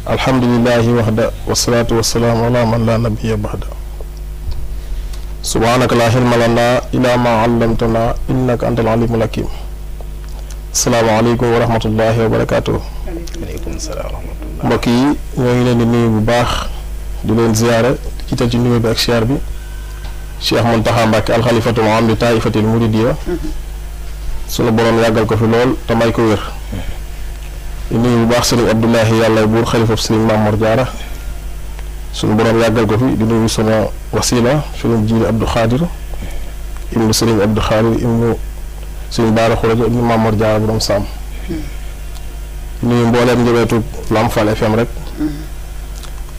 alhamdulillahi wahda wassalatu wassalamu ala man la nabiyya ba'da subhanaka la ilma lana illa ma 'allamtana innaka antal alimul hakim. Assalamu alaykum wa rahmatullahi wa barakatuh. Alaykum salaam wa rahmatullah. mbokk yi ñoo ngi leen di nuyu bu baax di leen ziyaare ci ta ci nuyu bi ak siyaar bi Cheikh Mountakha Mbacké al khalifatul aam li taifatil muridiyya sunu borom yàggal ko fi lool te may ko wér. di nuyu bu baax sëriñ Abdoulahi yàlla buur xalifa sëriñ Mamour Diarra sunu borom yàggal ko fi di nuyu sama wasila sëriñ Jiili Abdou Khadir ibnu sëriñ Abdou Khadir ibnu sëriñ Baara Khuraja ibnu Mamour Diarra borom Saam. di nuyu mbooleem njëbeetu Lamp Fall FM rek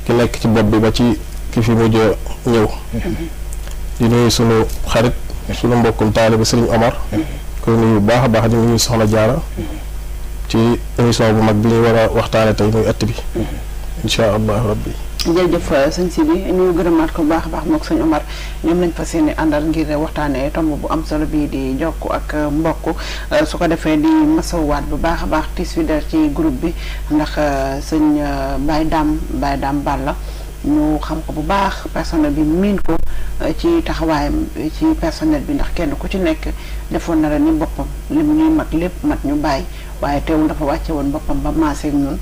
ki nekk ci bopp bi ba ci ki fi mujj ñëw. di nuyu sunu xarit sunu mbokkum taaliba sëriñ Omar koy nuyu bu baax a baax di nuyu soxna Diarra ci émission bu mag bi ñuy war a waxtaane tey muy ëtt bi insha allahu rabbi. jërëjëf sëñ si bi ñu gërëmaat ko bu baax a baax mook sëñ Omar ñoom lañ fas yéene àndal ngir waxtaane tomb bu am solo bii di jokk ak mbokk su ko defee di masawaat bu baax a baax tiis wi der ci groupe bi ndax sëñ Baye Dame Balla ñu xam ko bu baax personnel bi miin ko ci taxawaayam ci personnel bi ndax kenn ku ci nekk defoon na la ni boppam li mu ñuy mag lépp mat ñu bàyyi waaye teewul dafa wàcce woon boppam ba maaseeg ñun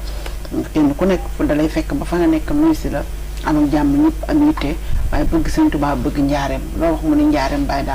kenn ku nekk fu dalay fekk ba fa nga nekk nuyu si la amul jàmm ñëpp ak yitte waaye bëgg Sëñ Tuubaa bëgg njaareem loo wax mu ni njaareem Baye Dame